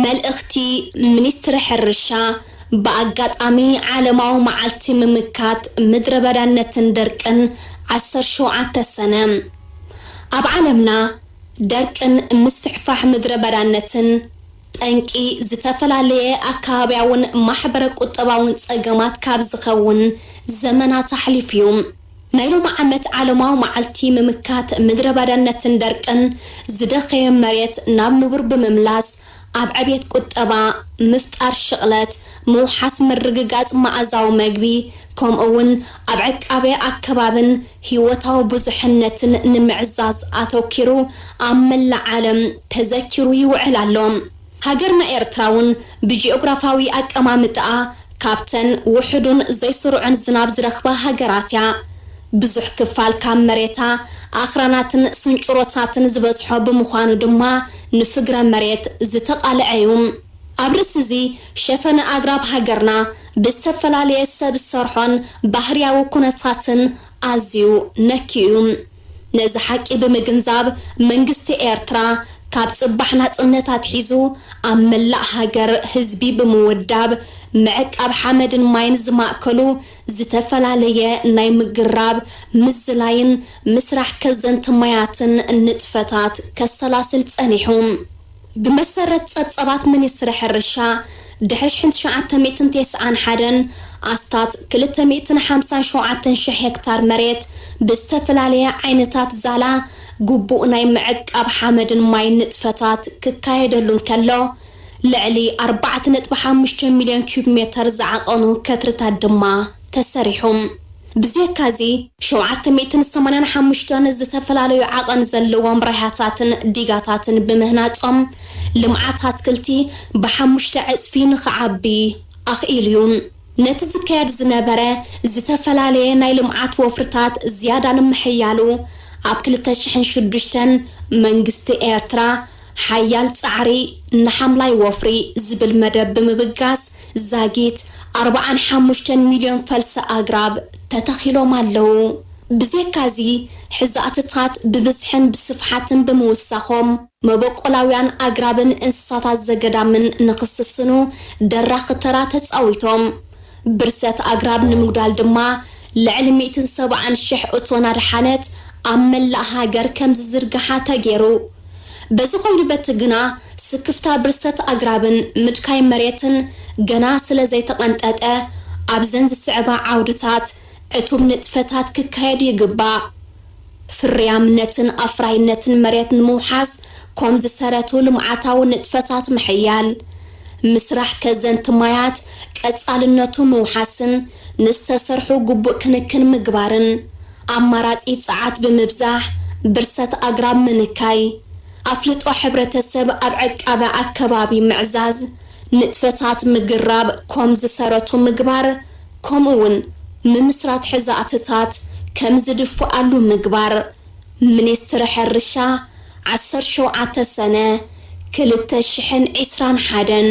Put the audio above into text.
መልእኽቲ ሚኒስትሪ ሕርሻ ብኣጋጣሚ ዓለማዊ መዓልቲ ምምካት ምድረ በዳነትን ደርቅን ዓሰርተ ሸውዓተ ሰነ። ኣብ ዓለምና ደርቅን ምስፍሕፋሕ ምድረ በዳነትን ጠንቂ ዝተፈላለየ ኣከባብያውን ማሕበረ ቁጠባውን ጸገማት ካብ ዝኸውን ዘመናት ኣሕሊፉ እዩ። ናይ ሎሚ ዓመት ዓለማዊ መዓልቲ ምምካት ምድረ በዳነትን ደርቅን ዝደኸየ መሬት ናብ ንቡር ብምምላስ ኣብ ዕብየት ቁጠባ፣ ምፍጣር ሽቕለት፣ ምውሓስ ምርግጋጽ መኣዛዊ መግቢ፣ ከምኡ እውን ኣብ ዕቃበ ኣከባብን ህይወታዊ ብዙሕነትን ንምዕዛዝ ኣተኪሩ ኣብ መላእ ዓለም ተዘኪሩ ይውዕል ኣሎ። ሃገርና ኤርትራ እውን ብጂኦግራፋዊ ኣቀማምጣኣ ካብተን ውሑዱን ዘይስሩዕን ዝናብ ዝረኽባ ሃገራት እያ። ብዙሕ ክፋል ካብ መሬታ ኣኽራናትን ስንጭሮታትን ዝበዝሖ ብምዃኑ ድማ ንፍግረ መሬት ዝተቓልዐ እዩ። ኣብ ርእሲ እዚ ሸፈነ ኣግራብ ሃገርና ብዝተፈላለየ ሰብ ዝሰርሖን ባህርያዊ ኩነታትን ኣዝዩ ነኪ እዩ። ነዚ ሓቂ ብምግንዛብ መንግስቲ ኤርትራ ካብ ጽባሕ ናጽነት ኣትሒዙ ኣብ መላእ ሃገር ህዝቢ ብምውዳብ ምዕቃብ ሓመድን ማይን ዝማእከሉ ዝተፈላለየ ናይ ምግራብ፣ ምዝላይን ምስራሕ ከዘንቲ ማያትን ንጥፈታት ከሰላስል ጸኒሑ። ብመሰረት ጸብጸባት ሚኒስትሪ ሕርሻ፣ ድሕሪ ሽሕን ትሽዓተ ሚእትን ተስዓን ሓደን ኣስታት ክልተ ሚእትን ሓምሳን ሸውዓተን ሽሕ ሄክታር መሬት ብዝተፈላለየ ዓይነታት ዛላ ግቡእ ናይ ምዕቃብ ሓመድን ማይን ንጥፈታት ክካየደሉ እንከሎ፣ ልዕሊ ኣርባዕተ ነጥቢ ሓሙሽተ ሚልዮን ኪዩብ ሜተር ዝዓቐኑ ከትርታት ድማ ተሰሪሑ። ብዘካዚ፣ ሸውዓተ ሚእትን ሰማንያን ሓሙሽተን ዝተፈላለዩ ዓቐን ዘለዎም ራህያታትን ዲጋታትን ብምህናጾም፣ ልምዓት ኣትክልቲ ብሓሙሽተ ዕጽፊ ንኽዓቢ ኣኽኢሉ እዩ። ነቲ ዝካየድ ዝነበረ ዝተፈላለየ ናይ ልምዓት ወፍርታት ዝያዳ ንምሕያሉ፣ ኣብ ክልተ ሽሕን ሽዱሽተን መንግስቲ ኤርትራ ሓያል ጻዕሪ ንሓምላይ ወፍሪ ዝብል መደብ ብምብጋስ፣ ዛጊት ኣርባዓን ሓሙሽተን ሚልዮን ፈልሲ ኣግራብ ተተኺሎም ኣለዉ። ብዘካዚ፣ ሕዛእትታት ብብዝሕን ብስፍሓትን ብምውሳኾም፣ መበቆላውያን ኣግራብን እንስሳታት ዘገዳምን ንኽስስኑ ደራኺ ተራ ተጻዊቶም። ብርሰት ኣግራብ ንምጉዳል ድማ፣ ልዕሊ ሚእትን ሰብዓን ሽሕ እቶን ኣድሓነት ኣብ መላእ ሃገር ከም ዝዝርግሓ ተገይሩ። በዚ ኮይኑ በቲ ግና፣ ስክፍታ ብርሰት ኣግራብን ምድካይ መሬትን ገና ስለ ዘይተቐንጠጠ፣ ኣብዘን ዝስዕባ ዓውድታት ዕቱብ ንጥፈታት ክካየድ ይግባእ። ፍርያምነትን ኣፍራይነትን መሬት ንምውሓስ፣ ኮም ዝሰረቱ ልምዓታዊ ንጥፈታት ምሕያል፣ ምስራሕ ከዘንቲ ማያት ቀጻልነቱ ምውሓስን ንዝተሰርሑ ግቡእ ክንክን ምግባርን፣ ኣማራጺ ጸዓት ብምብዛሕ ብርሰት ኣግራብ ምንካይ፣ ኣፍልጦ ሕብረተሰብ ኣብ ዕቃበ ኣከባቢ ምዕዛዝ፣ ንጥፈታት ምግራብ ኮም ዝሰረቱ ምግባር፣ ከምኡ እውን ምምስራት ሕዛእትታት ከም ዝድፍኣሉ ምግባር። ሚኒስትሪ ሕርሻ፣ ዓሰርተ ሸውዓተ ሰነ፣ ክልተ ሽሕን ዕስራን ሓደን።